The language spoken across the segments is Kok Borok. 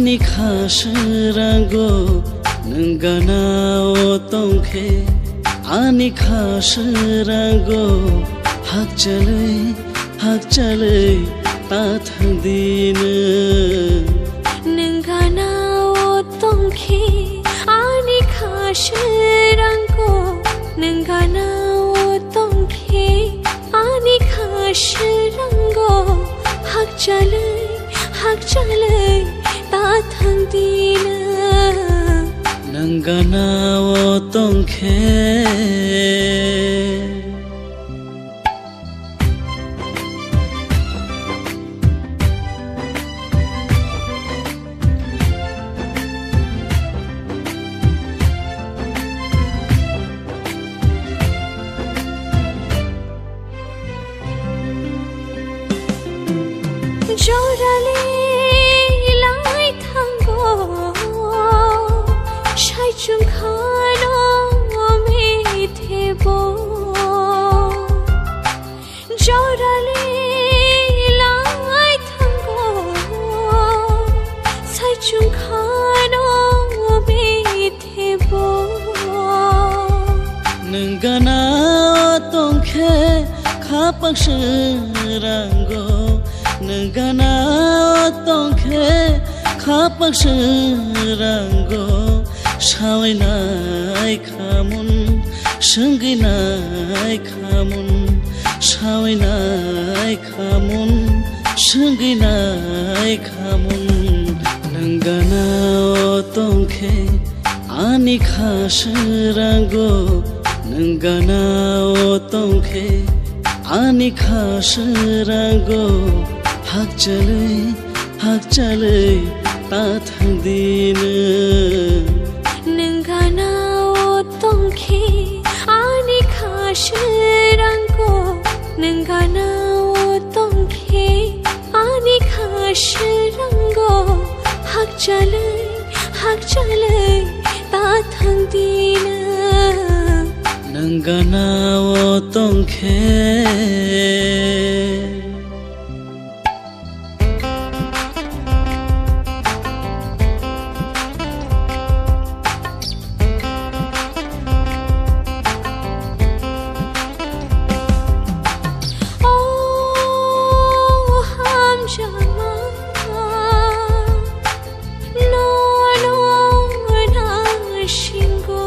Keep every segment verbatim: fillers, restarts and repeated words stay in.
Ani kha srango nwng gana o tongkhe, ani kha srango hakchalwi, hakchalwi ta thang di nwng. Nwng gana o tongkhe, ani kha srango, nwng gana o tongkhe, ani kha srango hakchalwi, hakchalwi ta thang di nwng. Nwng gana o tongkhe. Jorale lai thango, saichung khano methebo. Jorale lai thango, saichung khano methebo. Nwng gana o tongkhe khapang srango, nwng gana o tongkhe khapang srango, sawinai khamun, swngwinai khamun, sawinai khamun, swngwinai khamun. Nwng gana o tongkhe ani kha srango, nwng gana o tongkhe ani kha srango, hakchalwi, hakchalwi ta thang di nwng. Nwng gana o tongkhe ani kha srango, nwng gana o tongkhe ani kha srango, hakchalwi, hakchalwi ta thang di nwng. Nwng gana o tongkhe. O hamjakma, nono nasingo.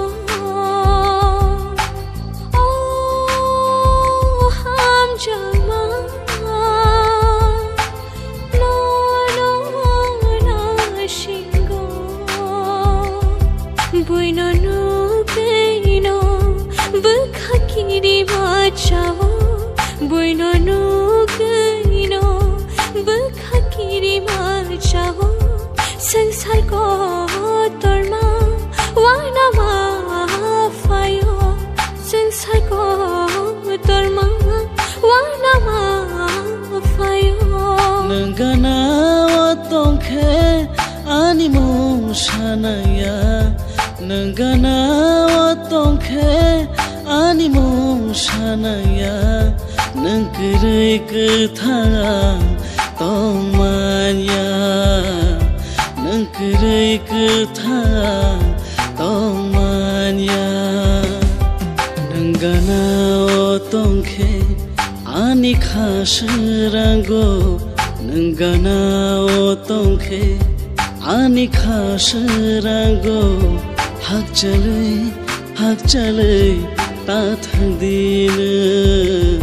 O hamjakma, nono nasingo. Buino nugwino bwkha kirima chao, buino nugwino bwkha kirima chao. Swngchar kotorma uanama phaio, swngchar kotorma uanama phaio. Nwng gana o tongkhe ani mung sanaya, nwng gana o tongkhe ani mung sanaya, nwng kwrwi kwthang tongmanya, nwng kwrwi kwthang tongmanya. Nwng gana o tongkhe ani kha srango, nwng gana o tongkhe ani kha srango, hakchalwi, hakchalwi ta thang di nwng.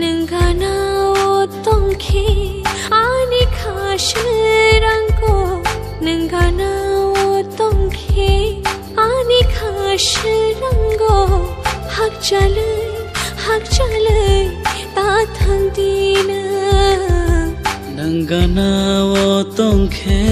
Nwng gana o tongkhe ani kha srango, nwng gana o tongkhe ani kha srango, hakchalwi, hakchalwi ta thang di nwng. Nwng gana o tongkhe.